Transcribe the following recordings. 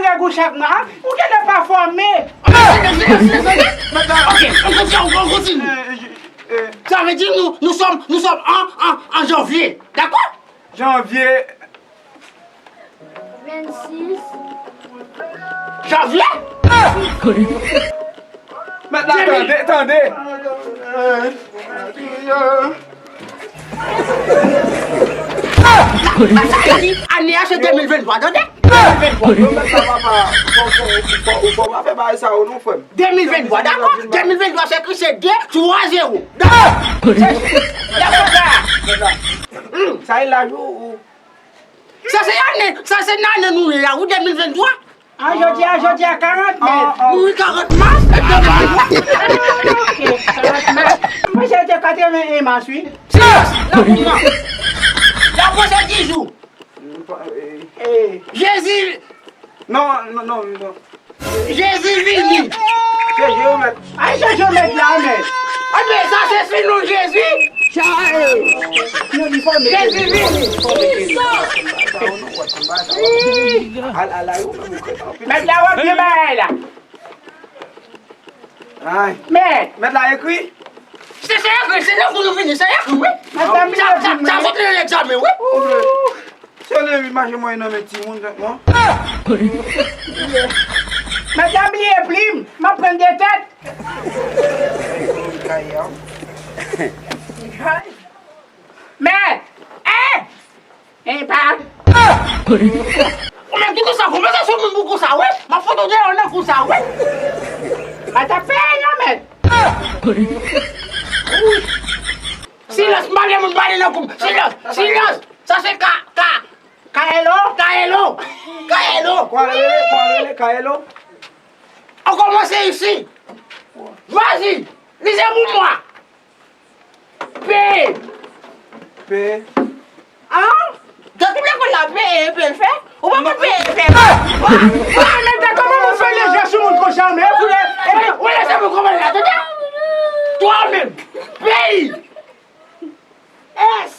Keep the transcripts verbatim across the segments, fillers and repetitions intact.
gen règ ou chak mwa, a? Ou genlè pa fòme. Ok, on continue, on continue. Sa vle di nou, nous sommes, nous sommes en, en, en janvier. D'accord? Janvye. Vennsis. Janvye? Mèt la, tande, tande. Ane a se de mil venntwa, tande? Yo, mèt la, papa, fò, fò, fò, fò, fò pa fè bagay sa yo non, frè m. De mil venntwa, dakò? De mil venntwa, se ki se de twa zewo. Dakò? Se, dakò, sa. Sa e laj ou, ou Sa se ane, sa se nan ane nou ye a, wi, de mil venntwa. A, jodi a, jodi a karant mèt. Wi, karant mas, e de mil venntwa. Ok, karant mas. Mwen se te katreven en mas, wi. Silans, la pou mwen. La pou se di jou. Jezi. Non, non, non, non. Jezi vini. Se jewomèt. Ay, se jewomèt la, men. Anben, sa se si nou Jezi. Sa, e, nou li fòme. Jezi vini. Al, al, al, ou menm ou krèt anpil. Mèt la, w ap byen bagay la. Ay. Mèt. Mèt la ekri. Se, se ekri, se nan kou nou vini, se ekri, wi. Sa, sa, sa sot nan egzamen, wi. Se leve mache mwen nan men timoun tank mwen. Mèt la bliye plim, m ap pran de tèt. Mèt! Eh! Eh, pa! Ou menm ki konsa, kòman sa sou moun pou konsa, wi? M ap fout ou deyò nan kou sa, wi! Pa ta fè non, mèt! Silans, m pa vle moun pale nan kou m. Silans, silans! Sa se ka, ka, Kaelo, Kaelo, Kaelo. Kwa rele, kwa rele, Kaelo. On kòmanse isi. Vas-y, lisez pour moi. P. P. An? Jan tout lekòl la P E, P L fè? Ou pa konn P E, P L fè? Wa, wa, men kòman nou fè lejè sou moun konsa, men? Ou lè, ou lè se pou kòman la, tande? Twa menm. Peyi. Es.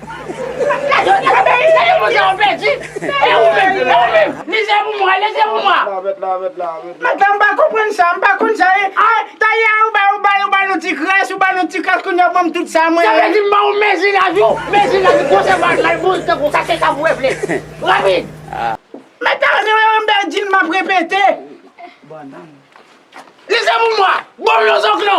Gade, gade, gade, gade, monchè, ou pèdi. E ou menm, e ou menm. Lizè pou mwen, lizè pou mwen. Mèt la, mèt la, mèt la, mèt la. Madanm, m pa konprann sa, m pa konn sa. E, a, talè a, ou ba, ou ba, ou ba nou ti kras, ou ba nou ti kras, kounye a, ban m tout sa, mwen. Sa vle di, m ba ou mezi laj ou, mezi laj ou, konsèvay laj, bon, tankou sa, se sa pou w vle. Rapid. Mèt la, m pèdi, m ap repete. Lizè pou mwen, bon, yon zòklo.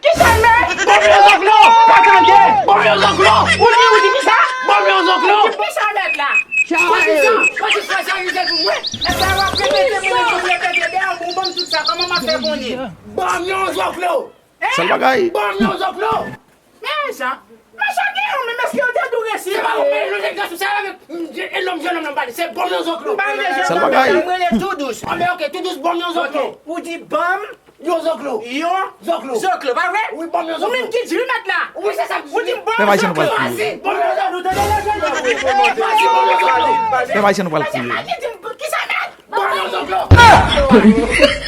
Kisa, mèt? Bon, yon zòklo. Pa tande. Bon, yon zòklo. Ou di, ou di kisa? Bon, yon zòklo. Ou di kisa, mèt la? Konsi sa, konsi sa, sa, lizè pou mwen. Mèt la, w ap repete, mwen, mwen repete, dèyè, bon, bon, tout sa, kòman m ap fè konnen? Bon, yon zòklo. Sèl bagay. Bon, yon zòklo. Men sa, machan gen yon menm, èske yo te dou Sou sa la menm, e lòm jennonm nan pale, se ban m yon zoklo. M pa rele jennonm, m rele tou dous. Anben, ok, tou dous, ban m yon zoklo. Ou di ban m yon zoklo. Yon zoklo. Zoklo, pa vre? Wi, ban m yon zoklo. Ou menm ki di wi mèt la. Wi, se sa m di. Ou di ban m yon zoklo. Ban m yon zoklo. Pèp Ayisyen, nou pral kriye. Kisa mèt? Ban m yon zoklo.